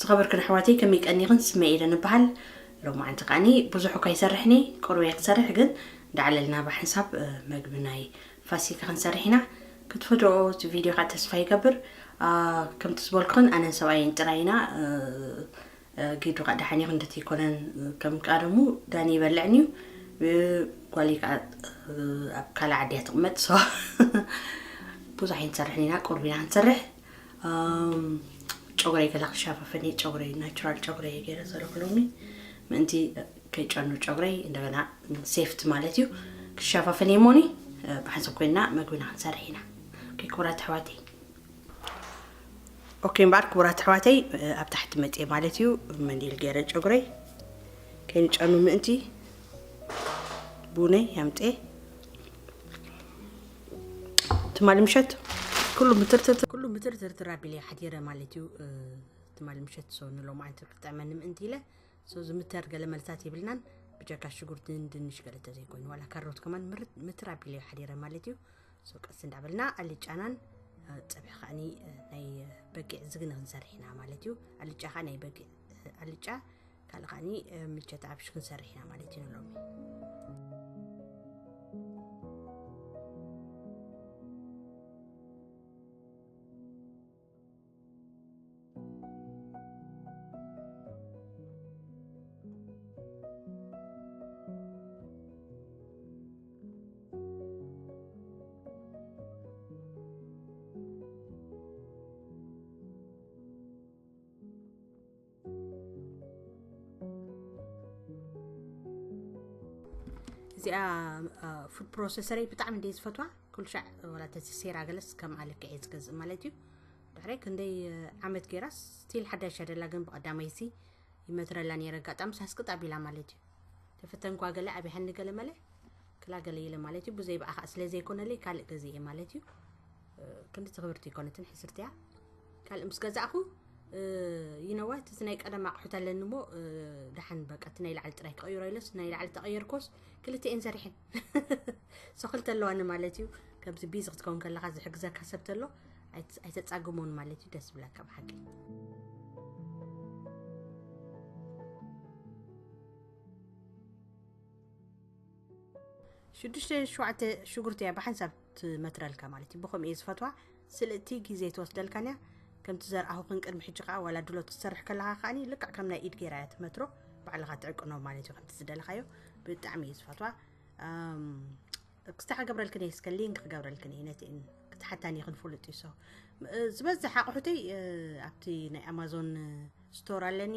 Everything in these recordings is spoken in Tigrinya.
ከበርክን ኣሕዋተይ ከመይ ቀኒኽን? ስመ ኢለ ንበሃል። ሎማዓንቲ ከዓኒ ብዙሕ እኳ ይሰርሕኒ፣ ቁሩብ እየ ክሰርሕ፣ ግን ዳዕለልና ብሓንሳብ፣ እ፣ መግቢ ናይ ፋሲካ ክንሰርሕ ኢና። ክትፈትዎ እቲ ቪድዮ ከዓ ተስፋ ይገብር። አ፣ ከምቲ ዝበልኩኽን ኣነን ሰብኣየን ጥራይ ኢና። እ፣ እ፣ ጊዱ ከዓ ደሓን ይኹን፣ እንደት ይኮነን፣ እ፣ ከም ቀደሙ ዳኒ ይበልዕን እዩ። እ፣ ጓለይ ከዓ፣ እ፣ ኣብ ካልእ ዓዲ እያ ትቕመጥ። ሶ፣ ብዙሕ ኣይንሰርሕን ኢና፣ ቁሩብ ኢና ክንሰርሕ። ኣም፣ ጨጉረይ ገላ ክሻፋፈኒ፣ ጨጉረይ ናቹራል ጨጉረይ ገይረ ዘለኹ ሎሚ። ምእንቲ ከይጨኑ ጨጉረይ እንደገና ሴፍቲ ማለት እዩ። ክሻፋፈኒ እሞኒ፣ እ፣ ብሓንሳብ ኮይንና መግብና ክንሰርሕ ኢና። ኦኬ፣ ክቡራት ኣሕዋተይ። ኦኬ፣ እምበኣር ክቡራት ኣሕዋተይ፣ እ፣ ኣብ ታሕቲ መፅየ ማለት እዩ። መንዲል ገይረ ጨጉረይ ከይንጨኑ ምእንቲ ቡነይ ያምፅየ። ትማሊ ምሸት ኩሉ ምትርትርትር፣ ኩሉ ምትርትርትር ኣቢለ ሓዲረ ማለት እዩ። እ፣ ትማሊ ምሸት ሶ ንሎማዓንቲ ክጥዕመኒ ምእንቲ ኢለ። ሶ ዝምተር ገለ መልታት የብልናን፣ ብጀካ ሽጉርትን ድንሽ ገለ ተዘይኮይኑ፣ ዋላ ካሮት ከማን ምርት-፣ ምትር ኣቢለ ሓዲረ ማለት እዩ። ሶ ቀስ እንዳበልና ኣልጫናን፣ እ፣ ፀብሒ ከዓኒ፣ እ፣ ናይ በጊዕ ዝግኒ ክንሰርሕ ኢና ማለት እዩ። ኣልጫ ከዓ ናይ በጊዕ፣ እ፣ ኣልጫ፣ ካልእ ከዓኒ፣ እ፣ ምቸት ኣብሽ ክንሰርሕ ኢና ማለት እዩ ንሎሚ። እዚኣ፣ እ፣ ፉድ ፕሮሰሰረይ ብጣዕሚ እንደ ዝፈትዋ፣ ኩሉ ሻዕ ወላ ተቲ ሴራ ገለስ ከም ኣልክዕ እየ ዝገዝእ ማለት እዩ። ድሕሪ ክንደይ፣ እ፣ ዓመት ገይራስ ስቲል ሓዳሽ ኣደላ፣ ግን ብቐዳማይ ሲ ይመትረላ ነይረ፣ ኣጋጣሚ ሳስቅጥ ኣቢላ ማለት እዩ። ተፈተንኳ ገለ ኣብያሃኒ ገለ መለ ክላ ገለ ኢለ ማለት እዩ። ብዘይ ብኣኻ ስለ ዘይኮነለይ ካልእ ገዚኤ ማለት እዩ። እ፣ ክንዲ ትኽብርቲ ይኮነትን ሕስርትያ። ካልእ ምስ ገዛእኹ፣ እ፣ you know what፣ እቲ ናይ ቀደም ኣቑሑት ኣለኒ እሞ፣ እ፣ ደሓን በቃ እቲ ናይ ላዕሊ ጥራይ ክቕይሮ ኢለስ ናይ ላዕሊ ተቐየርኮስ ክልቲኤን ሰሪሐን። ሶ ክልተ ኣለዋኒ ማለት እዩ። ከምዚ ቢዚ ክትከውን ከለኻ ዝሕግዘካ ሰብ ተሎ ኣይት-፣ ኣይተጻግሞን ማለት እዩ። ደስ ብለካ ብሓቂ። ሽዱሽተ ሸውዓተ ሽጉርቲ እያ ብሓንሳብ ትመትረልካ ማለት እዩ። ብኸምኡ እየ ዝፈትዋ። ስልእቲ ግዜ ትወስደልካን እያ። ከምቲ ዘርኣኹኽን ቅድሚ ሕጂ ከዓ ዋላ ድሎ ትሰርሕ ከለኻ ከዓኒ ልክዕ ከም ናይ ኢድ ጌራ እያ ትመትሮ። ባዕልኻ ትዕቅኖ ማለት እዩ ከምቲ ዝደለኻዮ። ብጣዕሚ እየ ዝፈትዋ። ኣም፣ ክስታ ክገብረልክን እየ፣ እስከ ሊንክ ክገብረልክን እየ፣ ነቲኤን ክትሓታኒ ይኽን ፍሉጥ እዩ። ሶ፣ እ፣ ዝበዝሕ ኣቑሑተይ፣ እ፣ ኣብቲ ናይ ኣማዞን፣ እ፣ ስቶር ኣለኒ፣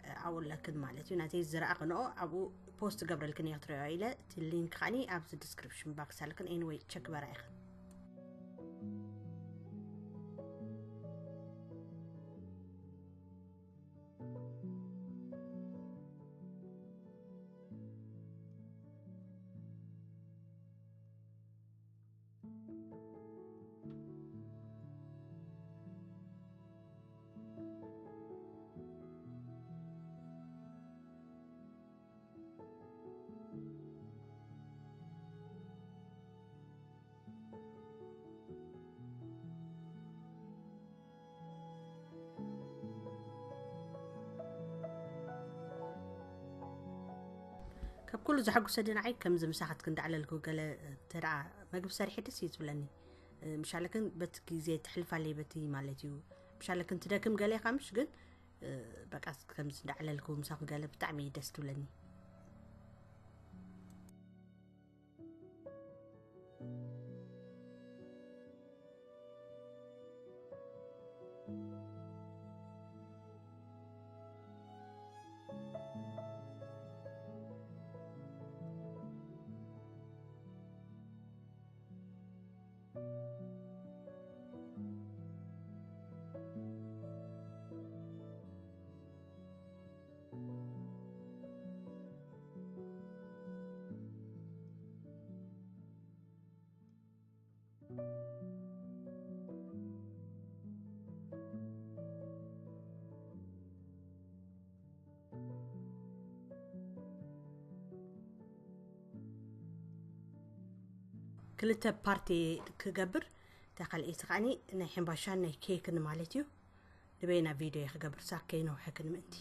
እ፣ ኣብኡ ኣለክን ማለት እዩ። ናተይ ዝረኣኽንኦ ኣብኡ ፖስት ገብረልክን እየ ክትሪኦ ኢለ፣ እቲ ሊንክ ከዓኒ ኣብዚ ዲስክሪፕሽን ባክስ ኣለክን። ኤኒወይ፣ ቸክ በራ ኢኽን። ካብ ኩሉ ዘሐጉሰ ንዓይ ከምዚ ምሳኻትክን ዳዕለልኩ ገለ እንተ ደኣ መግቢ ሰሪሐ ደስ እዩ ዝብለኒ። ምሻለክን በቲ ግዜ ተሕልፋለይ በቲ ማለት እዩ። ምሻለክን ትደክም ገለ ኢኻ ምሽ ግን፣ በቃ ከምዚ እንዳዕለልኩ ምሳኹ ገለ ብጣዕሚ እዩ ደስ ትብለኒ። ክልተ ፓርቲ ክገብር፣ እታ ካልኣይቲ ከዓኒ ናይ ሕምባሻን ናይ ኬክን ማለት እዩ። ንበይና ቪድዮ ክገብር ሳብ ከይነውሐክን ምእንቲ።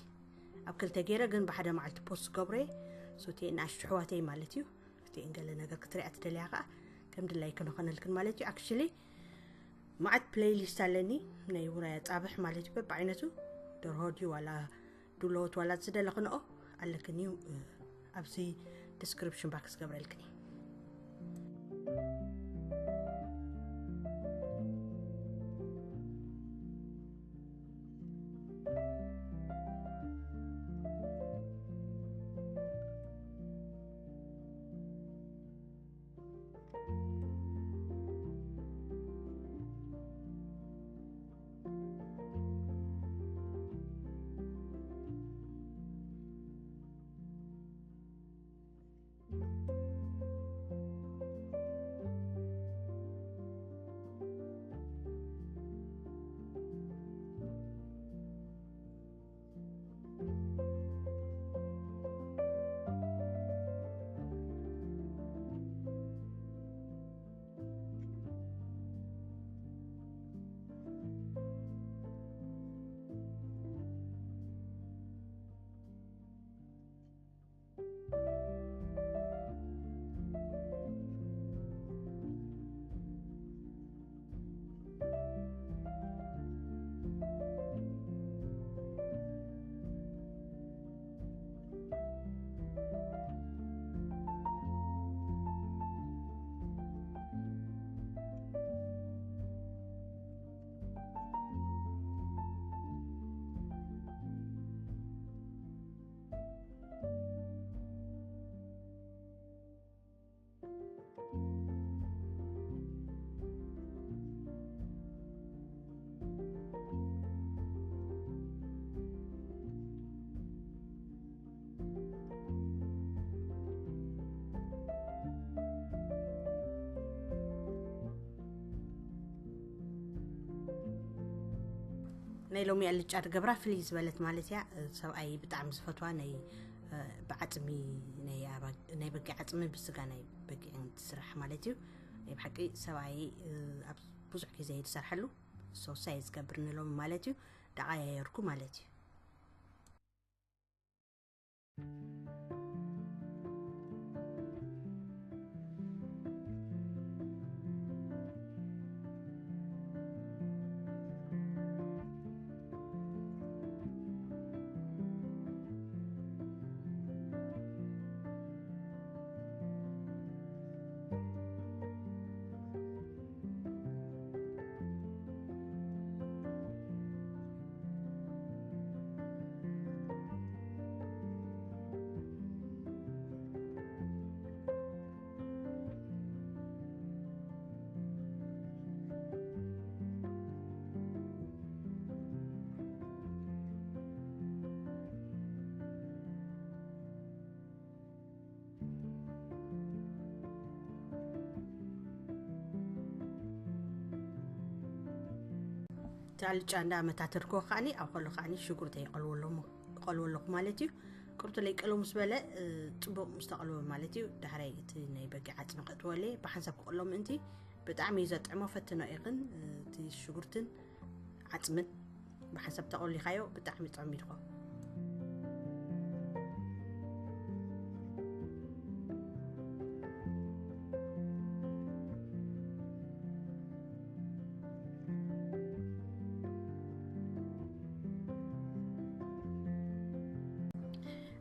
ኣብ ክልተ ገይረ ግን ብሓደ መዓልቲ ፖስት ክገብሮ እየ። ሶቴ ንኣሽቱ ኣሕዋተይ ማለት እዩ። ሶቴን ገለ ነገር ክትሪኣ ትደልያ ከኣ ከም ድላይክን ክኾነልክን ማለት እዩ። ኣክሽሊ መዓት ፕሌይሊስት ኣለኒ፣ ናይ ውራይ ኣጻብሕ ማለት እዩ። በብዓይነቱ፣ ደርሆ ድዩ ዋላ ዱሎት ዋላ ዝደለኽንኦ ኣለክን እዩ። ኣብዚ ዲስክሪፕሽን ባክስ ገብረልክን እዩ። ናይ ሎሚ ኣልጫ ትገብራ ፍልይ ዝበለት ማለት እያ። ሰብኣይ ብጣዕሚ ዝፈትዋ ናይ፣ እ፣ ብዓፅሚ ናይ ኣባ-፣ ናይ በጊዕ ዓፅሚ ብስጋ ናይ በጊዕ ትስራሕ ማለት እዩ። ናይ ብሓቂ ሰብኣይ፣ እ፣ ኣብ ብዙሕ ግዜ እዩ ዝሰርሐሉ። ሶሳይ ዝገብር ንሎሚ ማለት እዩ። ዳዓያየርኩ ማለት እዩ። እቲ ኣልጫ እንዳ መታተርክዎ ከዓኒ፣ ኣብ ከሎ ከዓኒ ሽጉርተይ ይቐልዎ ኣለኹ፣ ይቐልዎ ኣለኹ ማለት እዩ። ቅርቱ ለይ ቀሎ ምስ በለ፣ እ፣ ጽቡቕ ምስ ተቐልወ ማለት እዩ። ዳሕራይ እቲ ናይ በጊዕ ዓጽሚ ከእትወለይ ብሓንሳብ ክቐሎ ምእንቲ ብጣዕሚ እዩ ዘጥዕሞ። ፈትኖ ኢኽን፣ እ፣ እቲ ሽጉርትን ዓጽምን ብሓንሳብ ተቐሊኻዮ ብጣዕሚ ጥዑም እዩ ድኾ።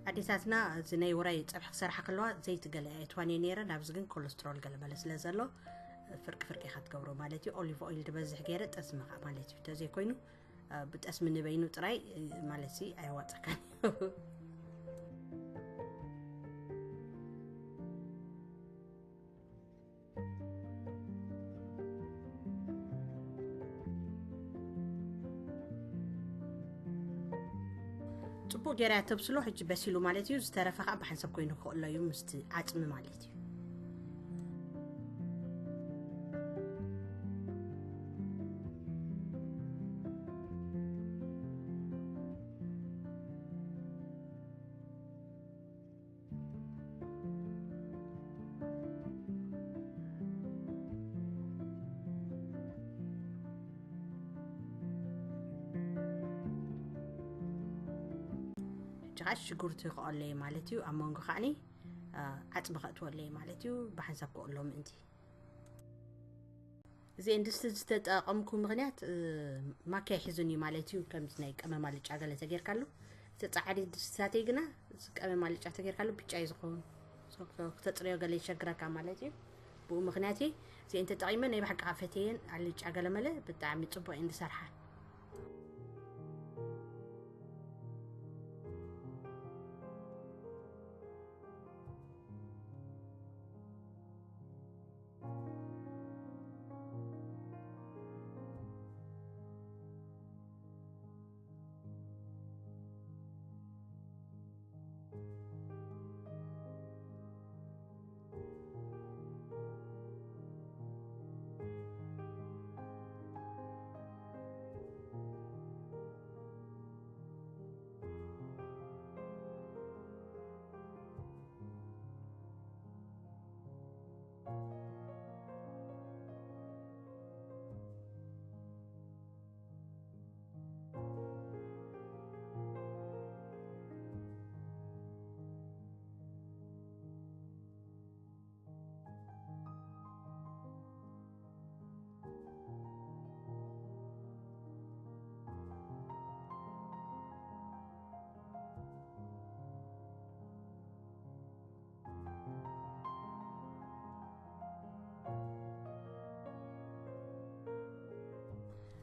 ኣዴታትና እዚ ናይ ውራይ ጸብሒ ክሰርሓ ከለዋ ዘይቲ ገለ ኣየትዋን እየ ነይረ። ናብዚ ግን ኮለስትሮል ገለ መለ ስለ ዘሎ ፍርቂ ፍርቂ ኢኻ ትገብሮ ማለት እዩ። ኦሊቭ ኦይል ዝበዝሕ ገይረ ጠስሚ ኸዓ ማለት እዩ። ተዘይኮይኑ፣ እ፣ ብጠስሚ ንበይኑ ጥራይ፣ እ፣ ማለት ሲ ኣየዋጸካን። ጽቡቕ ጌራ እያ ተብስሎ። ሕጂ በሲሉ ማለት እዩ። ዝተረፈ ኸዓ ብሓንሳብ ኮይኑ ክቕሎ እዩ ምስቲ ዓጽሚ ማለት እዩ። ከዓ ሽጉርቲ ክቐሎ እየ ማለት እዩ። ኣብ መንጎ ከዓኒ፣ እ፣ ዓፅሚ ከእትወሉ እየ ማለት እዩ። ብሓንሳብ ክቐሎ ምእንቲ። እዚ ድስቲ ዝተጠቐምኩ ምኽንያት፣ እ፣ ማክያ ሒዙኒ ማለት እዩ። ከምዚ ናይ ቀመም ኣልጫ ገለ ተጌርካሉ። እቲ ጻዕዳ ድስቲታተይ ግና እዚ ቀመም ኣልጫ ተጌርካሉ ብጫ እዩ ዝኸውን። ሶ-፣ ሶ-፣ ክተጽርዮ ገለ ይሸግረካ ማለት እዩ። ብኡ ምኽንያት እየ እዚአን ተጠቒመ። ናይ ብሓቂ ከዓ ፈትየን። ኣልጫ ገለ መለ ብጣዕሚ ጽቡቕ እየን ዝሰርሓ።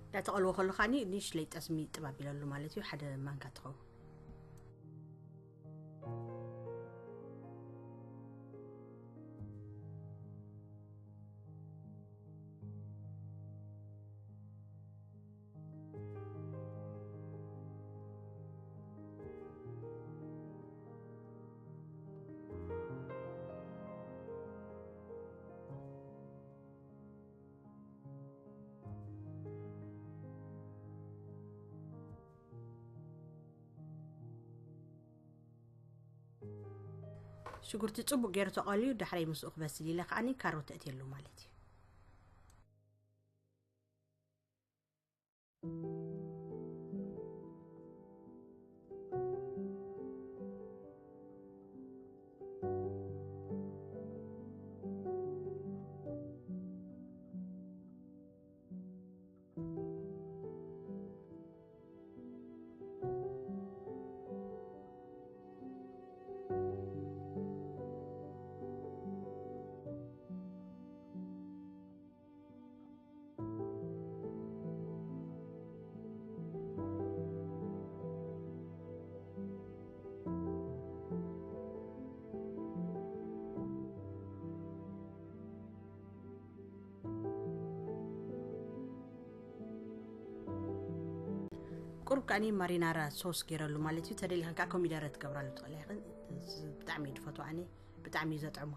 እንዳተቐልዎ ከሎ ከዓኒ ንእሽለይ ጠስሚ ጥብ ኣቢለሉ ማለት እዩ፣ ሓደ ማንካ ትኸውን። ሽጉርቲ ጽቡቕ ገይሩ ተቐልዩ፣ ዳሕራይ ምስኡ ክበስል ኢለ ከዓኒ ካሮት ተእትየሉ ማለት እዩ። ቁሩብ ከዓኒ ማሪናራ ሶስ ገይረሉ ማለት እዩ። ተደሊኽን ከዓ ኮሚደረ ትገብራሉ ትኽእል ኢኽን። ብጣዕሚ እዩ ዝፈትዎ ኣነ፣ ብጣዕሚ እዩ ዘጥዕሞ።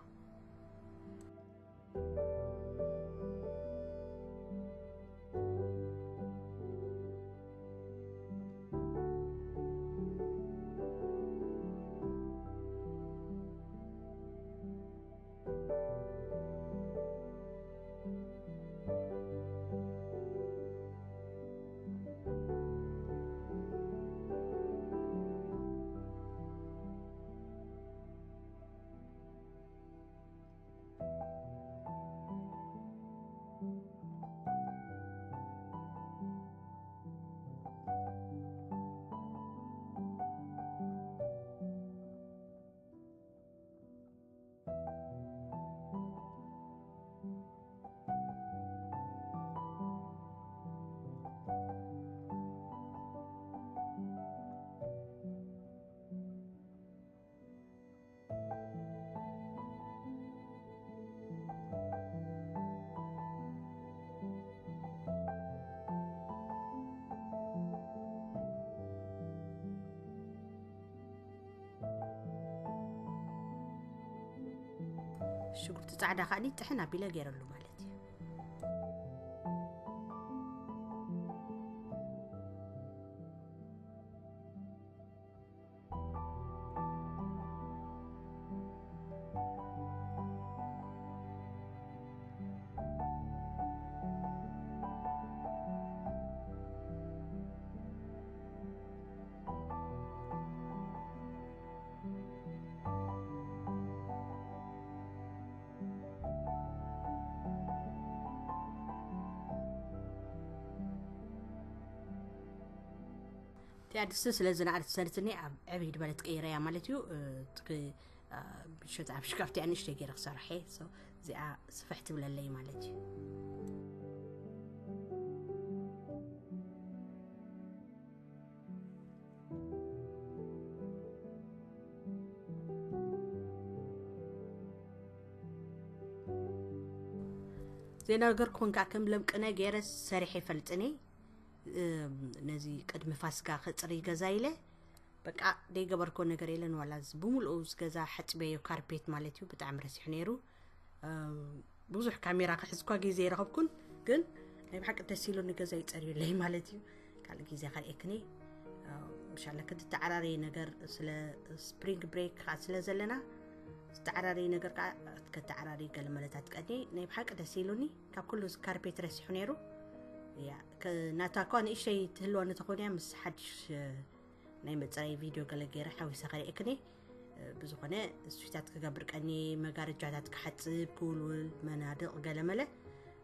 ሽጉርቲ ጻዕዳ ከዓኒ ጥሕን ኣቢለ ገይረሉ ማለት እዩ። እቲኣ ድስቲ ስለ ዝነኣደት ሰልትኒ ኣብ ዕብይ ዝበለት ቀይረያ ማለት እዩ። እ፣ ትክ-፣ እ፣ ብሸት ኣብ ሽካፍቲ ንእሽተይ ገይረ ክሰርሐ። So፣ እዚኣ ስፍሕ ትብለለይ ማለት እዩ። ዘይነገርኩን ከዓ ከም ለምቅነ ገይረ ሰሪሐ ይፈልጥኒ። እም፣ ነዚ ቅድሚ ፋስጋ ክፅሪ ገዛ ኢለ በቃ ደይገበርኮ ነገር የለን። ዋላ እዚ ብምልኡ እዚ ገዛ ሓፂበዮ ካርፔት ማለት እዩ፣ ብጣዕሚ ረሲሑ ነይሩ። እም፣ ብዙሕ ካሜራ ክሕዝኳ ግዜ ይረኸብኩን፣ ግን ናይ ብሓቂ ደስ ኢሉ ንገዛ ይፀርዩለይ ማለት እዩ። ካልእ ግዜ ከርእየክኒ። እም፣ ምሻለ ክትተዓራረይ ነገር ስለ ስፕሪንግ ብሬክ ከዓ ስለ ዘለና ዝተዓራረይ ነገር ከዓ ከተዓራሪ ገለ መለታት ቀኒ ናይ ብሓቂ ደስ ኢሉኒ። ካብ ኩሉ እዚ ካርፔት ረሲሑ ነይሩ። ያ፣ ከ-፣ ናታ እኳ ንእሽተይ ትህልወኒ ተኾንያ ምስ ሓድሽ፣ እ፣ ናይ መፅረይ ቪድዮ ገለ ገይረ ሓዊሰ ከርእየክኒ። እ፣ ብዝኾነ እሱታት ክገብር ቀኒ፣ መጋረጃታት ክሓፅብ፣ ክውልውል፣ መናድቕ ገለ መለ።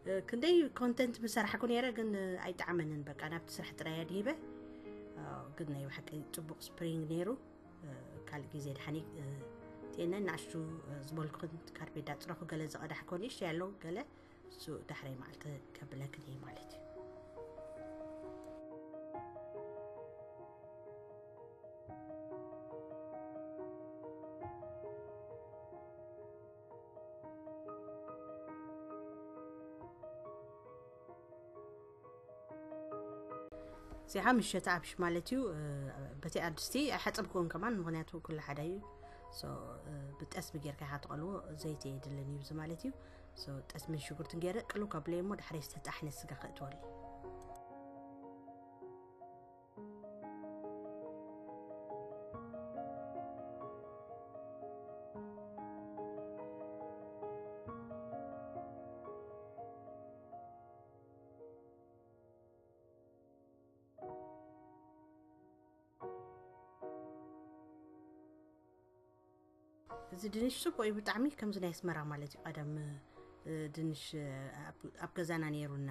እ፣ ክንደይ ኮንተንት ምሰራሕኩ ነይረ፣ ግን፣ እ፣ ኣይጠዓመንን። በቃ ናብቲ ስራሕ ጥራይ ኣድሂበ። እ፣ ግን ናይ ብሓቂ ፅቡቕ ስፕሪንግ ነይሩ። እ፣ ካልእ ግዜ ድሓኒ፣ እ፣ ቴነን ንኣሽቱ፣ እ፣ ዝበልኩኽን ካርፔት ዳፅረኹ ገለ ዝቐዳሕኮ ንእሽተይ ኣለዉ ገለ እሱ ዳሕረይ መዓልቲ ከብለክን እየ ማለት እዩ። እዚኣ ምሸት ኣብሽ ማለት እዩ። እ፣ በቲ ኣድስቲ ኣይሓፀብክዎን ከማን፣ ምኽንያቱ ኩሉ ሓደ እዩ። So፣ እ፣ ብጠስሚ ጌርካ ኢኻ ትቐልዎ፣ ዘይቲ የድልን እዩ እዚ ማለት እዩ። So፣ ጠስምን ሽጉርትን ገይረ ቅልው ከብለይ እሞ ዳሕረይ ዝተጣሕነ ስጋ ከእትወለይ። እዚ ድንሽ ጽቡቕ እዩ ብጣዕሚ፣ ከምዚ ናይ ኣስመራ ማለት እዩ። ቀደም፣ እ፣ ድንሽ፣ እ፣ ኣብ፣ ኣብ ገዛና ነይሩና፣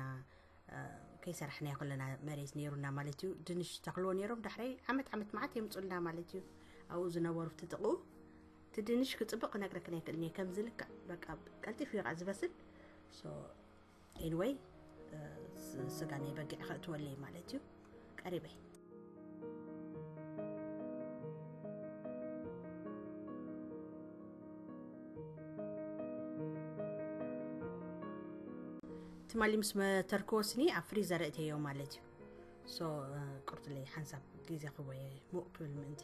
እ፣ ከይሰራሕናዮ ከለና መሬት ነይሩና ማለት እዩ። ድንሽ ተኽልዎ ነይሮም፣ ዳሕረይ ዓመት ዓመት መዓት የምጹልና ማለት እዩ። ኣብኡ ዝነበሩ እቲ ጥቕኡ፣ እቲ ድንሽ ክጽብቕ ክነግረክን ኣይክእልን እየ። ከምዚ ልክዕ በቃ ቀልጢፉ እዩ ከዓ ዝበስል። So፣ ኤኒወይ፣ እ፣ ስ-፣ ስጋ ናይ በጊዕ ከእትወለይ ማለት እዩ። ቀሪበይ። ትማሊ ምስ መተርክዎ ስኒ ኣብ ፍሪዘር እተዮ ማለት እዩ። So፣ እ፣ ቁርጥለይ ሓንሳብ ግዜ ክህቦ እየ፣ ሙቕ ክብል ምእንቲ።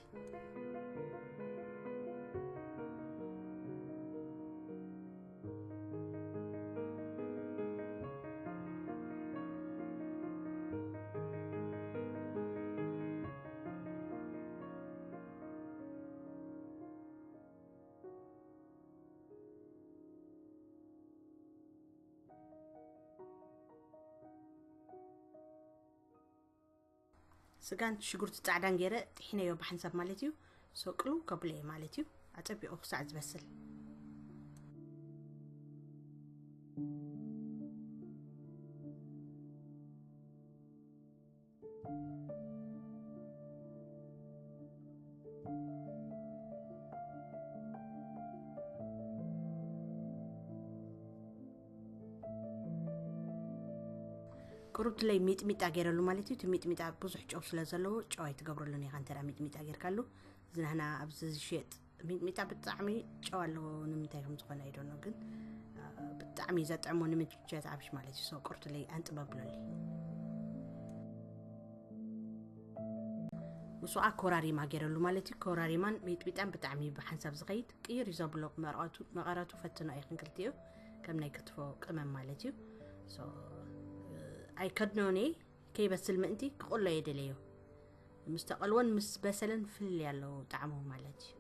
ስጋን ሽጉርቲ ጻዕዳን ገይረ ጥሒነዮ ብሓንሳብ ማለት እዩ። So ቅልው ከብሎ እየ ማለት እዩ። ኣጸቢቑ ክሳዕ ዝበስል። ቁሩብ ድለይ ሚጥሚጣ ገይረሉ ማለት እዩ። እቲ ሚጥሚጣ ብዙሕ ጨው ስለ ዘለዎ ጨው ኣይትገብረሉን ኢኻ፣ እንተ ደኣ ሚጥሚጣ ጌርካሉ። እዚ ናህና ኣብዚ ዝሽየጥ ሚጥሚጣ ብጣዕሚ ጨው ኣለዎ፣ ንምንታይ ከም ዝኾነ ኣይዶኖ፣ ግን፣ አ፣ ብጣዕሚ እዩ ዘጥዕሞ ንምቸት ኣብሽ ማለት እዩ። So ቁርትለይ ኣንጥበብሎለይ። ምስኡ ኮራሪማ ገይረሉ ማለት እዩ። ኮራሪማን ሚጥሚጣን ብጣዕሚ ብሓንሳብ ዝኸይድ ቅይር እዩ ዘብሎ መቐረቱ፣ መቐረቱ ፈትኖ ኣይኽን ክልቲኡ ከም ናይ ክትፎ ቅመም ማለት እዩ። So ኣይከድኖን እየ፣ ከይበስል ምእንቲ ክቕሎ እየ ደለዮ። ምስ ተቐልወን ምስ በሰለን ፍልልይ ኣለዎ ጣዕሙ ማለት እዩ።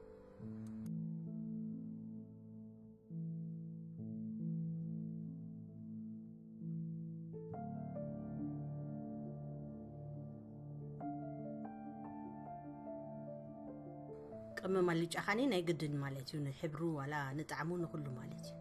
ቅመም ኣልጫ ኻኒ ናይ ግድን ማለት እዩ፣ ንሕብሩ ዋላ ንጣዕሙ ንኹሉ ማለት እዩ።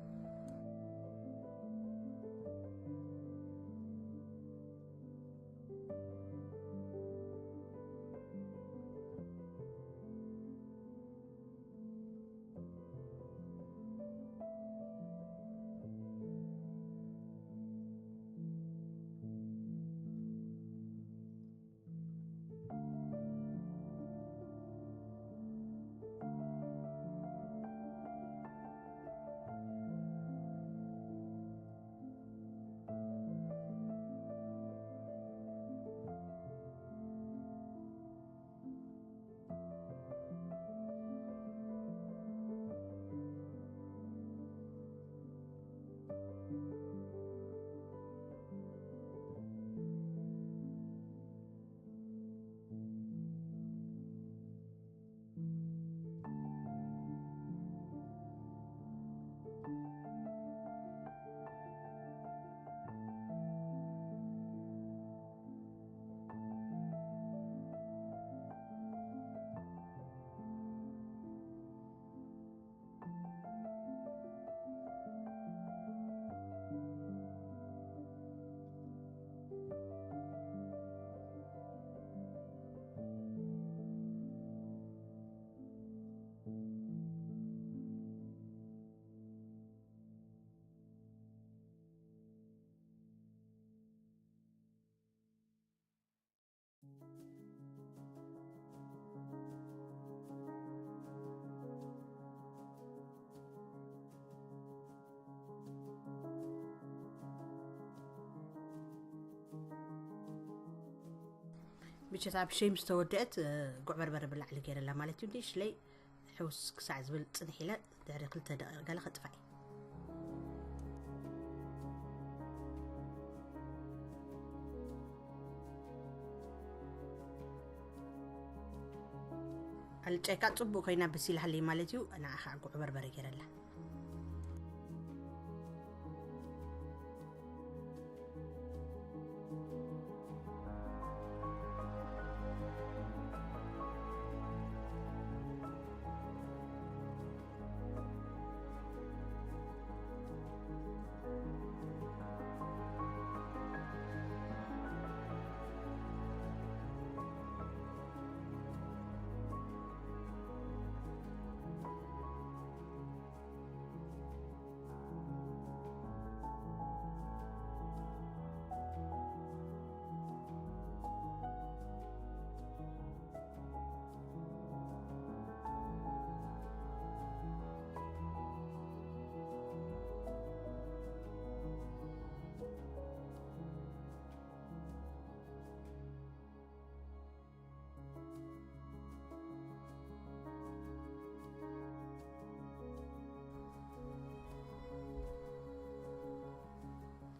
ብቸት ኣብ ሸይ ምስ ተወደአት፣ እ፣ ጉዕ በርበረ ብላዕሊ ገይረላ ማለት እዩ። ንእሽለይ ሕውስ ክሳዕ ዝብል ጽንሕ ኢለ ድሕሪ ክልተ ደቂቕ ገለ ከጥፋእ እየ። ኣልጫይ ከኣ ጽቡቕ ኮይና በሲላሃለይ ማለት እዩ። ንዓ ከኣ ጉዕ በርበረ ገይረላ።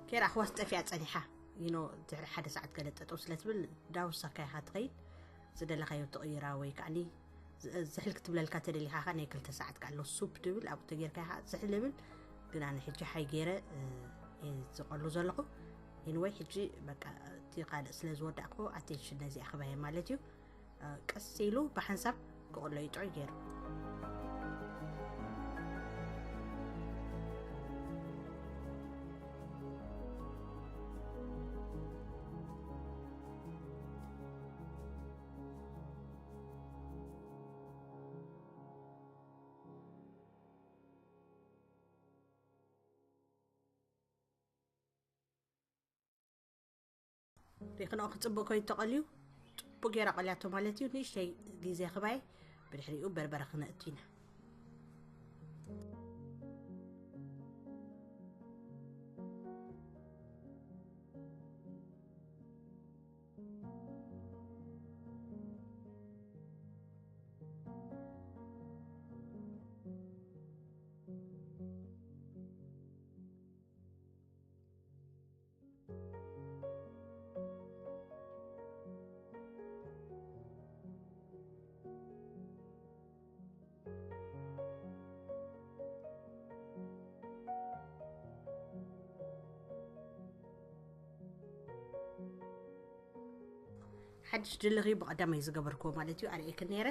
ኬራ ኣሕዋስ ጠፊኣ ጸኒሓ። You know፣ ድሕሪ ሓደ ሰዓት ገለ ጠጠው ስለ ትብል ዳውሳ ካይኻ ትኸይድ፣ ዝደለኻዮ ትቕይራ ወይ ከዓኒ ዝ-፣ ዝሕል ክትብለልካ ተደሊኻ ኸዓ ናይ ክልተ ሰዓት ከኣ ኣሎ ሱፕ ድብል ኣብኡ ተጌርካ ኢኻ ዝሕል እብል። ግን ኣነ ሕጂ ሓይ ገይረ፣ እ፣ እየ ዝቐሉ ዘለኹ። ኤኒወይ፣ ሕጂ በቃ እቲ ካልእ ስለ ዝወዳእኩ ኣቴንሽን ነዚኣ ክባየ ማለት እዩ። እ፣ ቀስ ኢሉ ብሓንሳብ ክቕሎ እዩ ጥዑይ ገይሩ። ሪኽንኦ ክጽብቕ ኮይኑ ተቐልዩ፣ ጽቡቕ ጌራ ቀልያቶ ማለት እዩ። ንእሽተይ ግዜ ክባይ፣ ብድሕሪኡ በርበረ ክነእቱ ኢና። ሓድሽ ድልኺ ብቐዳማይ ዝገበርክዎ ማለት እዩ፣ ኣርእየክን ነይረ።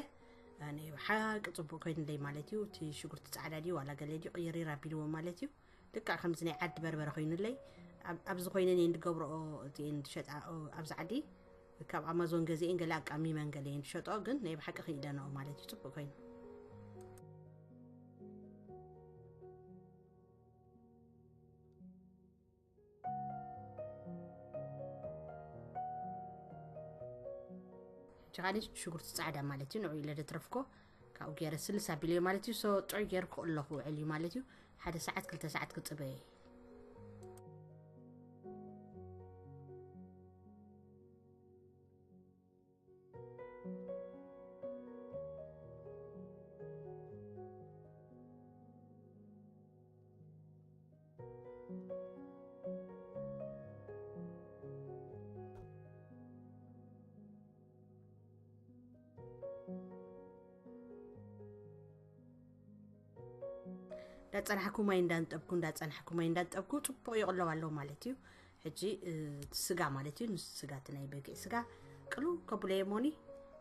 ኣነ ብሓቂ ጽቡቕ ኮይኑለይ ማለት እዩ። እቲ ሽጉርቲ ጻዕዳ ድዩ ዋላ ገለ ድዩ ቅይሪር ኣቢልዎ ማለት እዩ። ልክዕ ከምዚ ናይ ዓዲ በርበረ ኮይኑለይ። ኣብ-፣ ኣብዚ ኮይነን እየን ዝገብርኦ፣ እቲኤን ዝሸጣኦ ኣብዚ ዓዲ። ካብ ኣማዞን ገዚኤን ገለ ኣቃሚመን ገለ እየን ዝሸጥኦ፣ ግን ናይ ብሓቂ ክኢለንኦ ማለት እዩ። ጽቡቕ ኮይኑ። ጀኻኒ ሽጉርቲ ጻዕዳ ማለት እዩ። ንዑ ኢለ ደትረፍኮ ካብኡ ገይረ ስልስ ኣቢለዮ ማለት እዩ። ሶ ጥዑይ ገይሩ ክቕሎ ክውዕል እዩ ማለት እዩ። ሓደ ሰዓት፣ ክልተ ሰዓት ክጽበየ። እንዳጸናሕኩ ማይ እንዳንጠብኩ፣ እንዳጸናሕኩ ማይ እንዳንጠብኩ ጽቡቕ ይቕለው ኣለዉ ማለት እዩ። ሕጂ፣ እ፣ ስጋ ማለት እዩ፣ ንሱ ስጋ እቲ ናይ በጊዕ ስጋ ቅልው ከብሎ እየ ሞኒ።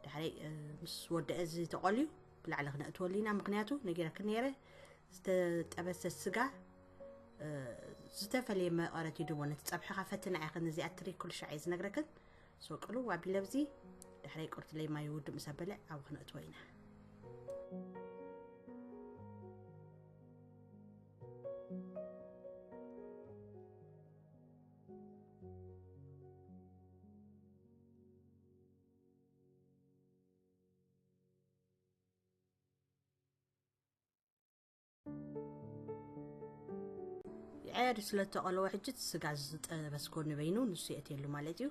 ድሕሪ፣ እ፣ ምስ ወደአ እዚ ተቖልዩ ብላዕሊ ክነእትወሉ ኢና። ምኽንያቱ ነጊረክን ነይረ፣ ዝተጠበሰ ስጋ፣ እ፣ ዝተፈለየ መቐረት ይድቦ። ነቲ ጸብሕኻ ፈትና ኢኽን፣ እዚኣ ትሪ ኩሉ ሻዕ እየ ዝነግረክን። ሶ ቅልው ኣቢለ ኣብዚ ድሕረይ ቁርትለይ ማይ ውድእ ምስ ኣበለ ኣብኡ ክነእትዎ ኢና። ይዓያዲ ስለ እተቐለወ ሕጂ እቲ ስጋ ዝጠበስኮ ንበይኑ ንሱ የእትየሉ ማለት እዩ።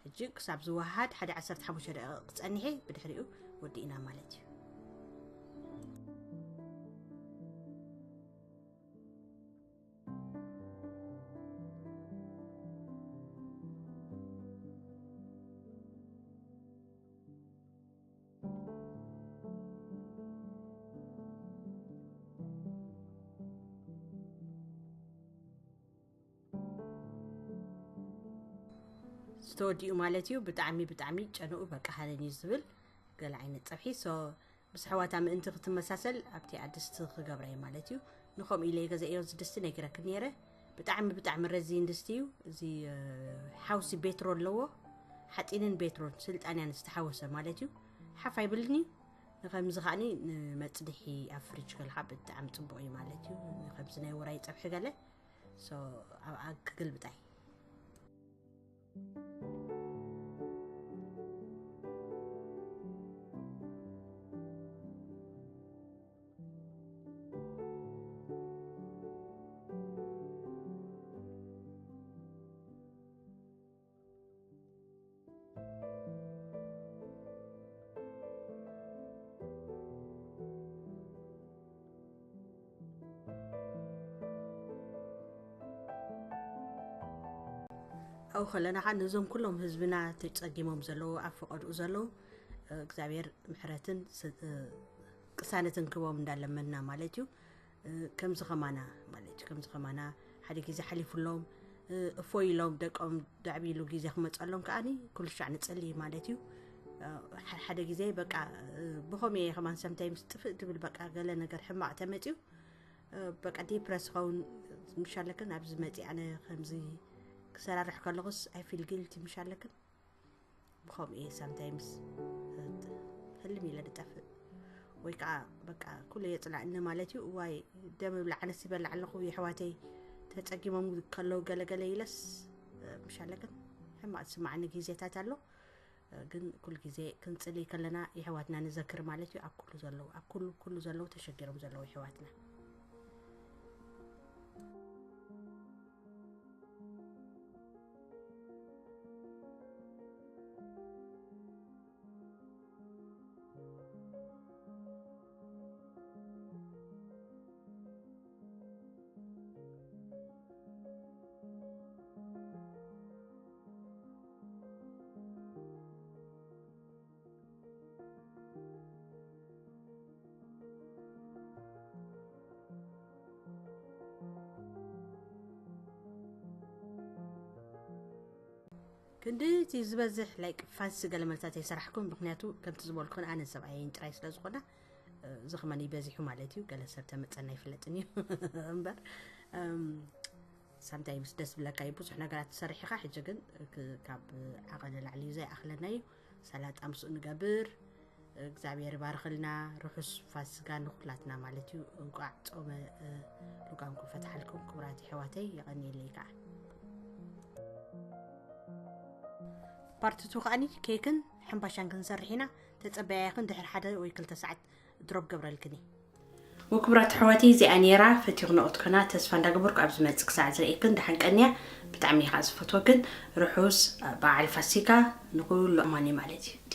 ሕጂ ክሳብ ዝወሃድ ሓደ ዓሰርተ ሓሙሽተ ደቂቕ ክጸንሕ፣ ብድሕሪኡ ወዲእና ማለት እዩ። ዝተወዲኡ ማለት እዩ። ብጣዕሚ ብጣዕሚ ጨንኡ በቃ ሃነን እዩ ዝብል ገለ ዓይነት ጸብሒ። So ምስ ኣሕዋታ ምእንቲ ክትመሳሰል ኣብቲ ኣድስቲ ክገብራ እዩ ማለት እዩ። ንኸምኡ ኢለ ገዛእዮ ዝድስቲ ነጊረክን ነይረ። ብጣዕሚ ብጣዕሚ ረዚን ድስቲ እዩ። እዚ ሓውሲ ቤትሮ ኣለዎ። ሓፂንን ቤትሮን ስልጣንያን ዝተሓወሰ ማለት እዩ። ሓፍ ኣይብልን እዩ። ንከምዚ ከዓኒ ንመፅድሒ ኣብ ፍሪጅ ከልካ ብጣዕሚ ፅቡቕ እዩ ማለት እዩ። ንከምዚ ናይ ውራይ ፀብሒ ገለ። So ኣብኣ ክግልብጣይ። ኣብኡ ከለና ከዓ ነዞም ኩሎም ህዝብና ተጸጊሞም ዘለዉ ኣብ ፈቐድኡ ዘለዉ እግዚኣብሔር ምሕረትን ቅሳነትን ክቦም እንዳለመንና ማለት እዩ። ከምዚ ከማና ማለት እዩ። ከምዚ ከማና ሓደ ግዜ ሓሊፉሎም እፎይ ኢሎም ደቆም ደዕቢሉ ግዜ ክመፀሎም ከዓኒ ኩሉ ሻዕ ንፅሊ ማለት እዩ። ሓደ ግዜ በቃ ብኸምኡ እየ ከማን ሰምታይምስ ጥፍእ ትብል በቃ ገለ ነገር ሕማቕ ተመፅዩ በቃ ዲፕረስ ኸውን ምሻለክን ኣብዚ መፂ ኣነ ከምዚ ክሰራርሕ ከለኹስ ኣይፊል ጊልቲ ምሻለክን ብኸምኡ እየ ሳምታይምስ ህልም ኢለ ዝጠፍእ ወይ ከዓ በቃ ኩሉ የፅላእኒ ማለት እዩ። እዋይ ደም ብላዕ ኣነስ ይበላዕ ኣለኹ የሕዋተይ ተፀጊሞም ከለዉ ገለገለ ኢለስ ምሻለክን ሕማቕ ዝስማዓኒ ግዜታት ኣሎ። ግን ኩሉ ግዜ ክንፅሊ ከለና የሕዋትና ንዘክር ማለት እዩ። ኣብ ኩሉ ዘለዉ ኣብ ኩሉ ኩሉ ዘለዉ ተሸጊሮም ዘለዉ የሕዋትና ክንዲ እቲ ዝበዝሕ ላይክ ፋንሲ ገለ መልታት ኣይሰራሕኩም ምክንያቱ ከምቲ ዝበልኩን ኣነ ሰብኣየይን ጥራይ ስለ ዝኾና እዚ ከመን ይበዚሑ ማለት እዩ ገለ ሰብ ተመፀና ኣይፍለጥን እዩ እምበር ሳምታይምስ ደስ ብለካ እዩ ብዙሕ ነገራት ትሰርሕ ኢኻ ሕጂ ግን ካብ ዓቐን ንላዕሊ እዩ ዘይኣኽለና እዩ ሰላጣ ምስኡ ንገብር እግዚኣብሔር ይባርኽልና ርሑስ ፋሲጋ ንኩላትና ማለት እዩ እንቋዕ ጾመ ሉቃን ኩፈትሓልኩም ክቡራት ኣሕዋተይ የቐንየለይ ከዓ ፓርትቱ ከዓኒ ኬክን ሕምባሻን ክንሰርሕ ኢና ተጸበያያኽን ድሕር ሓደ ወይ ክልተ ሰዓት ድሮፕ ገብረልክኒ ወክብራት ኣሕዋተይ እዚኣ ነይራ ፈቲኹ ንቕትኮና ተስፋ እንዳገበርኩ ኣብ ዝመፅእ ክሳዕ ዝርእየክን ደሓን ቀንያ ብጣዕሚ ኢኻ ዝፈትወክን ርሑስ በዓል ፋሲካ ንኩሉ ኣማኒ ማለት እዩ